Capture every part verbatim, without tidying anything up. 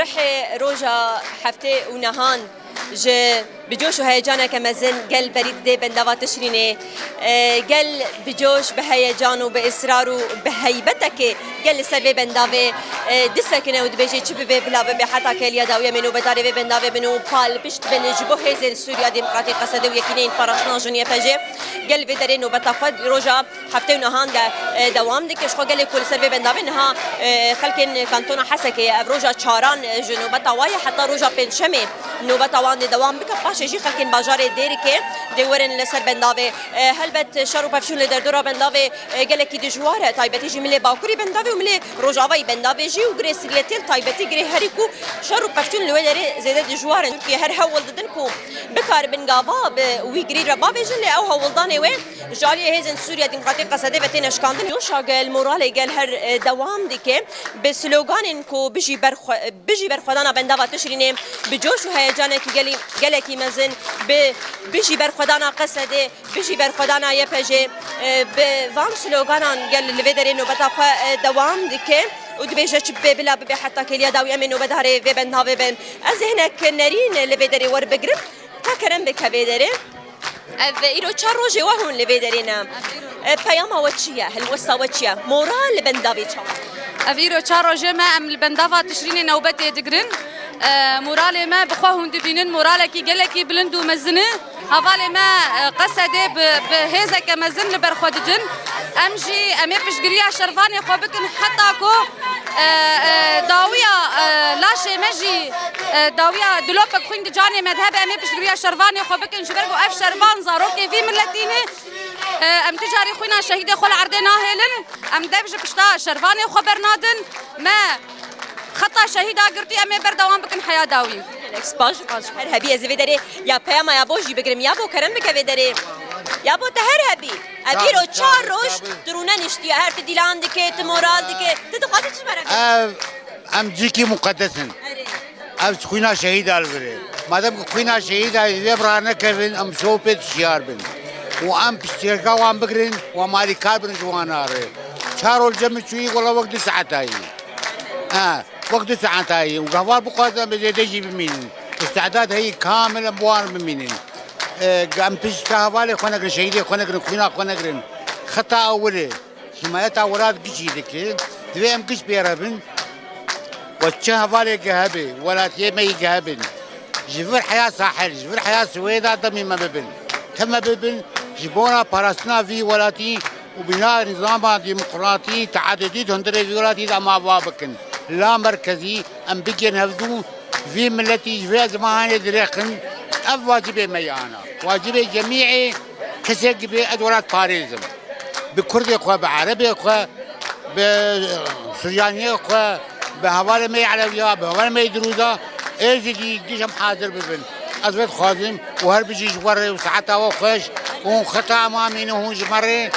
Rihê roja heftê û nehan ji bi coş û heyecaneke mezin gel berî didê bendava Tişrînê. E, gel bi coş, bi heyecan û bi israr û bi heybetekê gel li ser vê bendavê, e, disekine û dibêje çi bibe bila bibe heta keliya dawî em ê nobedarê vê bendavê bin û pal pişt bin ji bo hêzên Sûriya Demokratîk, Qesede û Yekîneyên Parastina Jinê, Y P J. Gel vê derê nobeta xwe roja heftê û nehan de, e, dewam dike. Ji xwe gelê ku li ser vê bendavê niha, e, xelkên kantona Hesekê ye. Ev roja çaran, e, ji nobeta wa ye heta roja pêncşemê nobeta wan dê dewam bike. Paşê jî xelkên bajarê Dêrikê dê werin li ser bendavê. E, helbet şer û pevçûn li derdora bendavê, e, gelekî dijwar e. Taybetî jî milê bakurî bendavê û milê rojavayî bendavê jî û girê Siriyetê li taybetî girê herî ku şer û pevçûn li wê derê zêde dijwar in. Çimkî her hewl didin ku bikaribin gava bi wî girî re bavêjin, lê ew hewldanê wê ji aliyê hêzên Sûriya Demokratîk, Qesedê ve têne şikandin. Coşa gel, moralê gel her, e, dewam dike. Bi sloganên ku bijî berxwe-, bijî berxwedana bendava Tişrînê, bi coş û heyecanekî gelî-, gelekî mezin, bi bijî berxwedana Qesedê, bijî berxwedana Y P J, e, bi van sloganan gel li vê derê nobeta xwe, e, dewam dike û dibêje çi bibe bila bibe heta kêliya dawî em ê nobedarê vê bendavê bin. Ez ê hinek nerîn li vê derê werbigrim. Te kerem bike vê derê. Ev îro çar rojê we hûn li vê derê ne. E, peyama we çi ye? Helwesta we çi ye? Moral li bendavê çawa? Ev îro çar rojê me, em li bendava Tişrînê newbetê digirin. E, moralê me bi xwe hûn dibînin, moralekî gelekî bilind û mezin e. Hevalê me, e, Qesedê bi, bi hêzeke mezin li ber xwe didin. Em jî, em ê piştgiriya şervanê xwe bikin heta ku, e, e, dawiya, e, laşê me jî, e, dawiya dilopek xwîn di canê me de hebe, em ê piştgiriya şervanê xwe bikin, ji ber ku ev şervan zarokê vî miletî ne. E, em tu carî xwîna şehîdê xwe li erdê nahêlin. Em dev ji pişta şervanê xwe bernadin. Me xeta şehîda girtî, em ê berdewam bikin heya dawî. Gelek spas. Her hebî ez ê vê derê ya peyama yabo jî bigrim. Yabo, kerem bike vê derê. Yabo, te her hebî. Ev îro çar roj tu rûne niştiye. Her tu dîlan dike, tu moral dike. Tu dixwazî çi mere? Ev, em cîkî muqedes in. Erê. Ev xwîna şehîda li vir e. Madem ku xwîna şehîda li vê bi ranekevin, em şew pê tişiyar bin. Û em piştgirka wan bigirin, wan alîkar bin ji wan re. Çar roj cem çûyî, wela wek du saeta yî. Ha, wek du saeta yî. Û gava bixwazin em zêde jî bimînin. Îstidad heyî kamil em bi wan bimînin. E, em pişta hevalê xwe negirin, şehîdê xwe negirin, xwîna xwe negirin. Xeta ewil e. Himayeta welat gişî dike, divê em giş pê re bin. We çi hevalê ge hebe, welatiyê me yî ge hebin. Ji vir heya sahil, ji vir heya Swêda demê me bibin. Tim me bibin, ji bona parastina vî welatî û bîna nîzama demokratî, teadedî di hundirê vî welatî de em ava bikin. La merkezî, em bigên hevdû, vî miletî ji vê zimanê dirêxin. Ev wacibê me ye ana. Wacibê cemîê kesek bê, ez welat parêzim. Bi Kurdê xwe, bi Erebê xwe, bi Suryaniyê xwe, bi hevalê me yê Elewiya, bi hevalê me yê Dirûza, Êzidî, giş em hazir bibin. Ez vê dixwazim û her bijî ji we re û saeta we xweş û hûn xeta em amîne hûn ji me re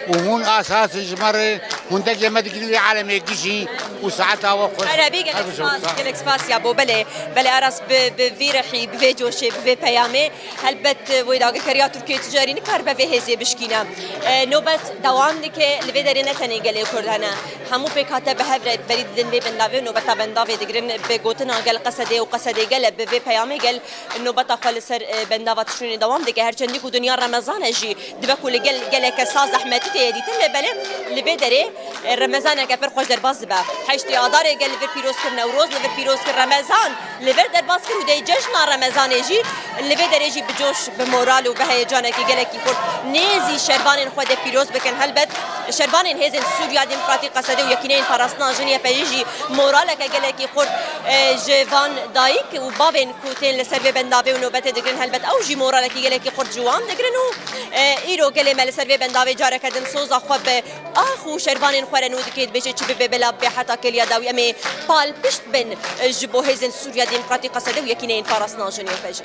û hûn asas in ji me re, hûn dengê me digrin vê alemê gişî û saeta we xweş. Her hebî, gelek spas, gelek spas yabo. Belê, belê Aras, bi, bi vî rihî, bi vê coşê, bi vê peyamê. Helbet, e, wê dagirkeriya Tirkiyê tu carî nikaribe vê hêzê bişkîne. E, nobet dewam dike, li vê derê ne tenê gelê Kurd hene. Hemû pêkhate bi hev re berî didin vê bendavê û nobeta bendavê digirin. Bi gotina gel Qesedê û Qesedê gel e, bi vê peyamê gel nobeta xwe li ser, e, bendava Tişrînê dewam dike. Her çendî ku dinya Remezan e jî dibe ku li gel geleke saz zehmetî tê dîtin, lê belê li vê derê, e, Remezaneke pir xweş derbas dibe. Heştê Adarê gel li vir pîroz kir, Newroz li vir pîroz kir, Remezan li vir derbas kir û dê cejna Remezanê jî li vê derê jî bi coş, bi moral û bi heyecanekî gelekî xurt nêzî şervanên xwe dê pîroz bikin. Helbet şervanên hêzên Sûriya Demokratîk, Qesedê û Yekîneyên Parastina Jinê, Y P J jî moraleke gelekî xurt, e, ji van dayik û bavên ku tên li ser vê bendavê û nobetê digirin, helbet ew jî moralekî gelekî xurt ji wan digirin û, e, îro gelê me li ser vê bendavê careke din soza xwe bi ax û şervanên xwe re nû dike, dibêje çi bibe bela bibe heta kêliya dawî em ê pal pişt bin, e, ji bo hêzên Sûriya Demokratîk, Qesedê û Yekîneyên Parastina Jinê, Y P J.